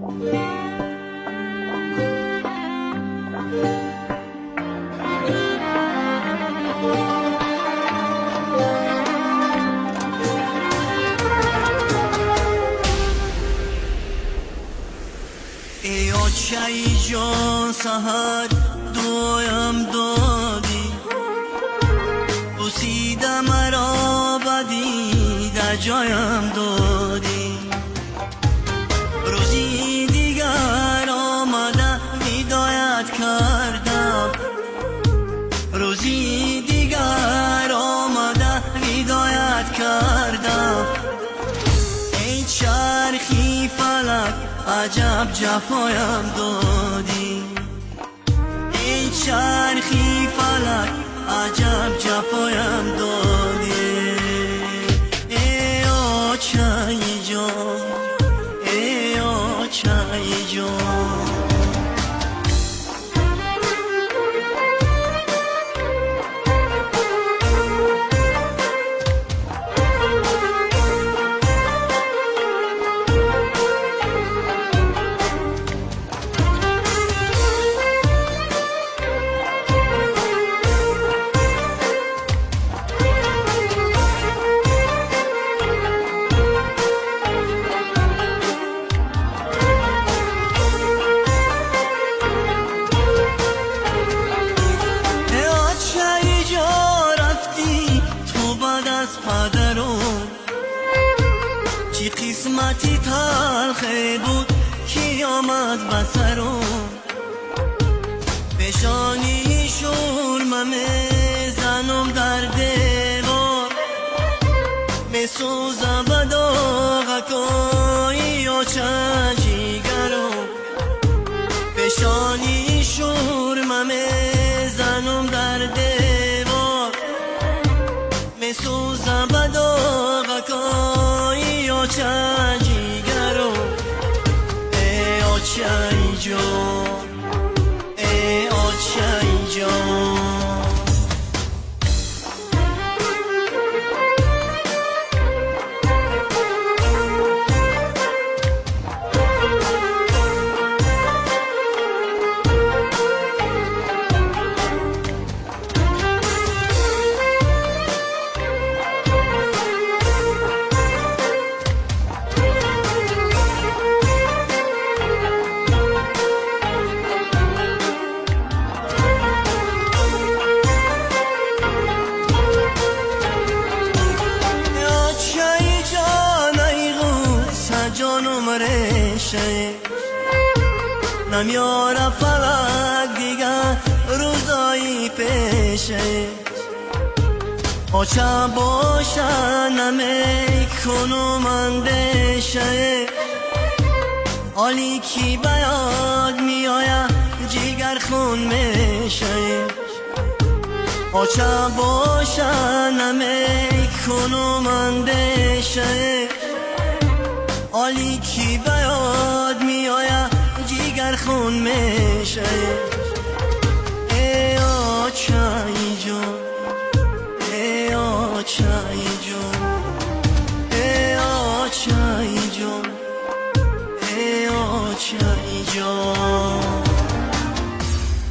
Эй очаи ҷон, саҳар дуоям додӣ, бусида маро ба дида ҷоям додӣ. Рӯзи дигар омада видоят кардам, рӯзи дигар омада видоят кардам. Эй чархи фалак, аҷаб ҷафоям додӣ, эй чархи фалак, аҷаб ҷафоям додӣ. Эй очаи ҷон, эй очаи ҷон. Чӣ қисмати талхе буд, ки омад ба сарум, пешонии шӯрма мезанам дар девор, месӯзам ба доғакҳои оча ҷигарам. Пешонии шӯрма мезанам дар девор, месӯзам ба доғакҳои оча ҷигарам. Эй очаи ҷон, эй очаи ҷон. Намёра фалак дига рӯзои пеше, оча боша намекунум андеше. Оли ки ба ёд меоя ҷигар хун меше, оча боша намекунум андеше. Оли ки ба ёд меоя ҷигар хун меше. Эй очаи ҷон, эй очаи